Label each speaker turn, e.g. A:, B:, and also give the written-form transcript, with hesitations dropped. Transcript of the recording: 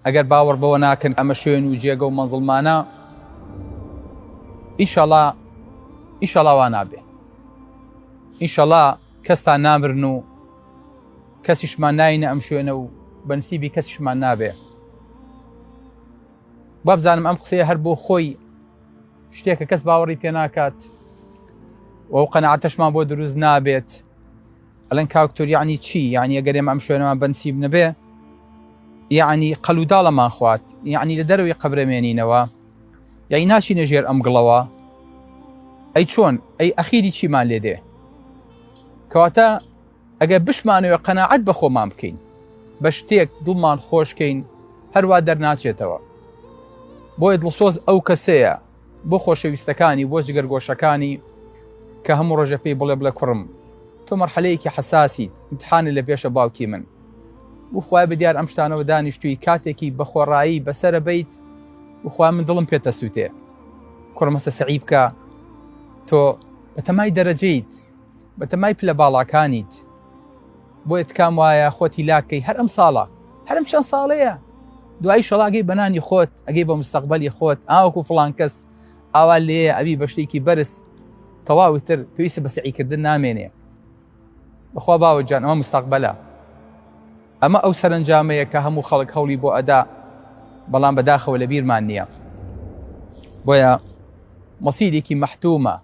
A: ئەگەر باوەڕ بەوە ناکەن ئەمە شوێن و جێگە و مەنزڵمانە، ئیشەڵا ئیشەڵا وا نابێ. ئیشەڵا کەستان نامرن و کەسیشمان ناینە ئەم شوێنە و بە نسیبی کەسیشمان نابێ. وابزانم ئەم قسەیە هەر بۆ خۆی شتێکە کەس باوەڕی پێ ناکات و ئەو قەناعەتەشمان بۆ دروست نابێت. ئەڵێن کاک دکتۆر یعنی چی؟ یعنی ئەگەر ئێمە ئەم شوێنەمان بەنسیب نەبێ یعنی قەلوداڵەمان خوات یعنی لە دەرەوەی قەبرەمێنینەوە یعنی ناچینە ژێر ئەم گڵەوە ئەی چۆن ئەی ئەخیری چیمان لێ دێ کەواتە ئەگەر بشمانەوێ قەناعەت بە خۆمان بکەین بە شتێک دڵمان خۆشکەین هەروا دەرناچێتەوە بۆیە دڵسۆز ئەو کەسەیە بۆ خۆشەویستەکانی بۆ جگەرگۆشەکانی کە هەموو ڕۆژە پێی بڵێ بڵێ کوڕم تۆ مەرحەلەیەکی حەساسیت امتحانت لە پێشە باوکی من بخوای بە دیار ئەم شتانەوە دانیشتووی کاتێکی بەخۆڕایی بەسەرە بیت بخوا من دڵم پێتە سووتێ کوڕم هەستە سەعی بکە تۆ بەتەمای دەرەجەیت بەتەمای پلە باڵاکانیت بۆیە تکام وایە خۆت هیلاک کەی هەر ئەم ساڵە هەر ئەم چەند ساڵەیە دوایی شەڵاگەی بەنانی خۆت ئەگەی بە مستەقبەلی خۆت ئاوەکو فڵان کەس ئاوا لێیە ئەبی بە شتێکی بەرز تەواوی تر پێویستە بە سعیکردن نامێنێ بەخوا باوە جان ئەمە مستەقبەلە ئەمە ئەو سەرنجامەیە کە هەموو خەڵک هەوڵی بۆ ئەدا بەڵام بەداخەوە لە بیرمان نییە بۆیە مەسیرێکی مەحتومە.